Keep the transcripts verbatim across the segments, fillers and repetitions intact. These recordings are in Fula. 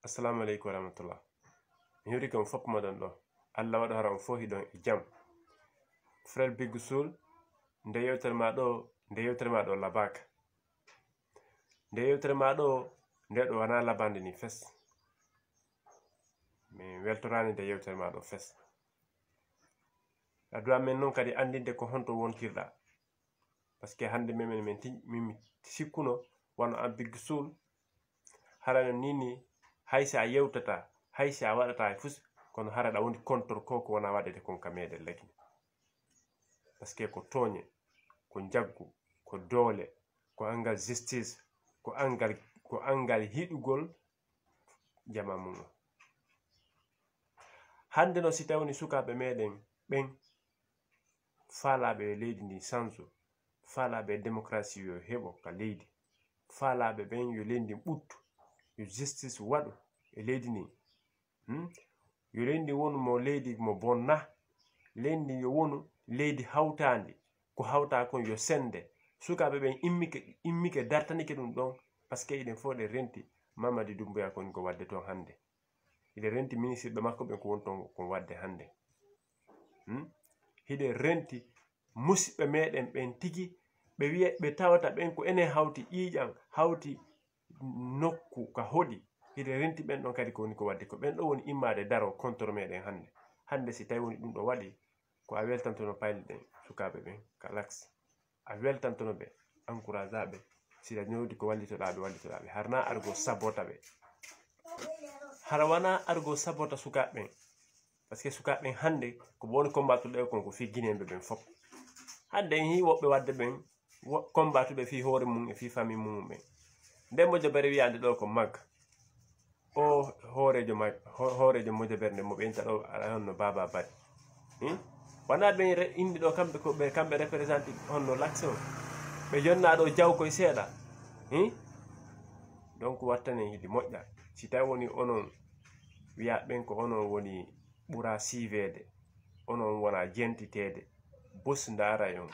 Assalamu aleykum wa rahmatullah. Mi hiwrike on fof moɗon ɗo. Allah waɗa hara on fof hiɗon e jam. Frère Big Soul, nde yewtere ma ɗo, nde yewtere ma ɗo labaaka. Nde yewtere ma ɗo, nde ɗo wona labande ni fes. Mi weltoraani nde yewtere ma ɗo fes. Addu'a men noon kadi anndinde ko honto wontirɗa. Parce que hannde memen min ti-, min mi sikkuno wano an Big Soul, hara no nini hay si a yewtata, hay si a waɗata e fus, kono hara ɗa woni contre ko ko wona waɗede kon ka meɗen lagine. Parce que ko tooñe, ko njaggu, ko doole, ko anngal justice, ko anngal, ko anngal hiɗugol jama mum on. Hannde no si tawni sukaaɓe meɗen ɓen faalaaɓe yo leydi ndi sanso, faalaaɓe démocratie yo heɓo ka leydi, faalaaɓe ɓen yo leydi ndi ɓuttu, yo justice waɗu e leydi ndi. Hmm? Yo leydi ndi wonu mo leydi mo bonna, leydi ndi yo wonu leydi hawtaandi, ko hawta kon yo sende. Sukaaɓe ɓen immike, immike dartanike ɗum ɗon, parce que eɗen fof ɗen renti Mamadi Doumbouya kon ko waɗde toon hannde. Eɗen renti ministirɓe makko ɓen ko woni toon kon waɗde hannde. Hmm? Hiɗen renti musiɓɓe meɗen ɓen tigi, ɓe wiya, ɓe tawata ɓen ko enen hawti ƴiiƴam, hawti nokku ka hoɗi. Hiɗen renti ɓen ɗon kadi ko woni ko waɗde ko ɓen ɗo woni immaade daro contre meɗen hannde. Hannde si tawi woni ɗum ɗo waɗi, ko a weltantono payne ɗen sukaaɓe ɓen ka lax. A weltantono ɓe, encouragea ɓe. Si ɗa ñoodi ko wallitoɗaa ɓe, wallitoɗaa ɓe. Hara na argo sabota ɓe. Hara wona argo sabota sukaaɓe ɓen. Parce que sukaaɓe ɓen hannde ko ɓe woni combattuɓe kon ko fii Guinéen ɓe ɓen fof. Hannde en hii woɓɓe waɗde ɓen, wo-, combattuɓe fii hoore mum e fii famille mum ɓen. Nden mo jabere wiyaande ɗo ko mag. O hooreejo ma-, ho-, hooreejo mojobere nde mo ɓe inta ɗo, aɗa honno Baba Bari. Hmm? Wona ɓe re-, indi ɗo kamɓe ko ɓe, kamɓe représenté honno laxe o. Ɓe jonna ɗo jaw koye seeɗa. Hmm? Donc wattanen hidi moƴƴa. Si tawi woni onon wiya ɓen ko onon woni ɓura siiveede, onon wona jentiteede, bos ndaara on.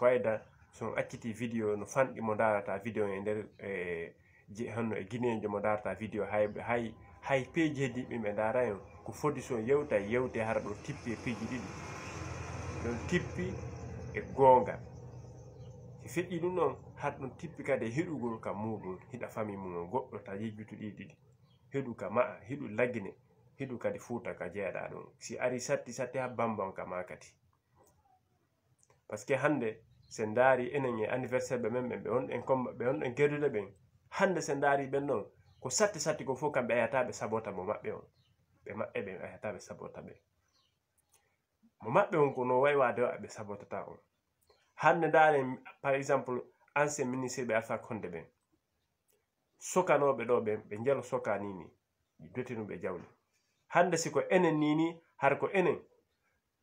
Fayda, so on acciti vidéo no fanɗi mo ndaarata vidéo e nder, e, je-, honno e Guinéen mo ndaarata vidéo, hay, hay, hay peeji heddiiɓe ɓe ndaara on. Ko foti so on yewta, yewte hara ɗo tippi e piiji ɗiɗi. Ɗon tippi e goonga. Si feƴƴi ɗum ɗon, har ɗum tippi kadi e hiɗugol ka muuɗum, hiɗa famille mum on goɗɗo ta yejjutu ɗi ɗiɗi. Hiɗu ka ma'a, hiɗu lagine, hiɗu kadi fuuta ka jeeɗa ɗum. Si ari satti, satti ha Bamba on ka ma kadi. Parce que hannde, se ndaari enen e anniversaire ɓe men ɓen, ɓe on ɗen comba-, ɓe on ɗen gerdude ɓen, hannde se ndaari ɓen ɗon, ko satti satti ko fof kamɓe ayata ɓe sabota mo maɓɓe on. Ɓe maɓɓe ɓen ayata ɓe sabota ɓe. Mo maɓɓe on ko no way waade o ɓe sabotata on. Hannde ndaaren, par exemple, ancien ministre ɓe Alpha Condé ɓen. Sokanooɓe ɗo ɓen, ɓe njelo soka ni ni, dotinuɓe jawle. Hannde si ko enen ni ni, har ko enen,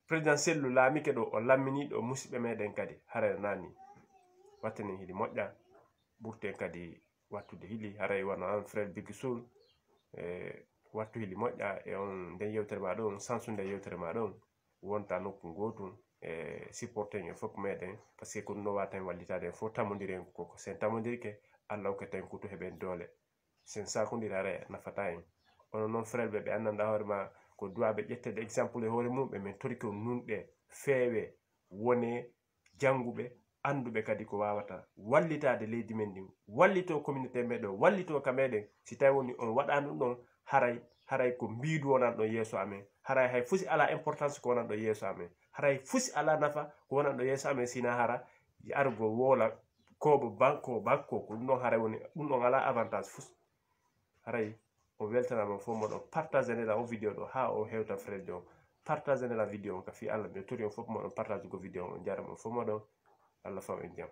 président Sellu laamike ɗo, o lammini ɗo musiɓɓe meɗen kadi, haray nani. Wattanen hili moƴƴa, ɓurten kadi wattude hili, haray wano an frère Biggi Soul, e wattu hili moƴƴa e on nden yewtere ma ɗon, sansu nden yewtere ma ɗon, wonta nokku gootum, e supporter en fof meɗen, parce que ko ɗum ɗo wata en wallitade en fof tamodiren ko, ko sen tamodirke, Allah hokkata en kutu heɓen doole. Sen sakondiri haray nafata en. Onon noon frère ɓe, ɓe anndanɗa hoore ma ko duwaɓe ƴettede exemple e hoore mum, ɓe men torike on nunɗe, feewe, wone jannguɓe, annduɓe kadi ko wawata wallitade leydi men ndin, wallito communauté meɗen, wallito ka meɗen. Si tawi woni on waɗani ɗum ɗon, haray, haray ko mbiidu wonan ɗon yeeso amen, haray hay fusi ala importance ko wonan ɗon yeeso amen, haray fusi ala nafa ko wonan ɗon yeeso amen, sina hara argo woola kobo banko, banko, ko ɗum ɗon haray woni, ɗum ɗon ala avantage fus. Haray o weltanama fof moɗon partage nela o vidéo ɗo ha o hewta frère ɗo. Partage nela vidéo on ka fi Allah. Mi tori on fof moɗon partage go vidéo on. On jarama on fof moɗon. Allah fam en jam.